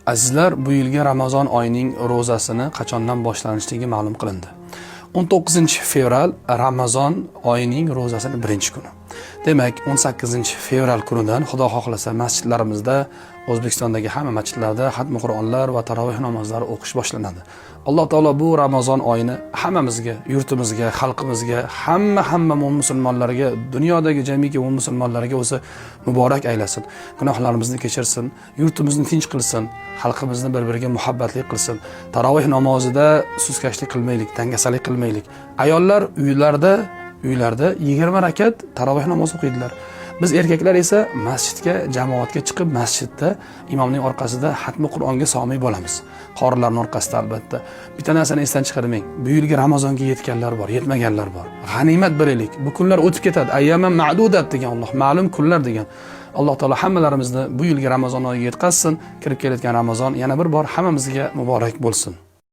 Azizlar, bu yilgi Ramazon oyining ro'zasini qachondan boshlanishligi ma'lum qilindi. 19 fevral Ramazon oyining ro'zasini birinchi kuni. Demak, 18 fevral kunidan, Xudo xohlasa, masjidlarimizda, O'zbekistondagi hamma masjidlarda xatmi Qur'onlar va taroveh namozlari o'qish boshlanadi. Alloh taolo bu Ramazon oyini hammamizga, yurtimizga, xalqimizga, hamma mo'min musulmonlarga, dunyodagi jamiki mo'min musulmonlarga o'zi muborak aylasin. Gunohlarimizni kechirsin, yurtimizni tinch qilsin, xalqimizni bir-biriga muhabbatli qilsin. Taroveh namozida suskashlik qilmaylik, dangasalik qilmaylik. Ayollar uylarda 20 rakat taroveh namozi o'qiydilar. Biz erkaklar esa masjidga, jamoatga chiqib, masjidda imomning orqasida xatmi Qur'onga somiy bo'lamiz. Qorilarning orqasida albatta. Bitta narsani esdan chiqarmang. Bu yilgi Ramazonga yetganlar bor, yetmaganlar bor. G'animat bilaylik. Bu kunlar o'tib ketadi. Ayyaman ma'dudat degan Alloh, ma'lum kunlar degan. Alloh taolo hammalarimizni bu yilgi Ramazon oyiga yetkazsin. Kirib kelayotgan Ramazon yana bir bor hammamizga muborak bo'lsin.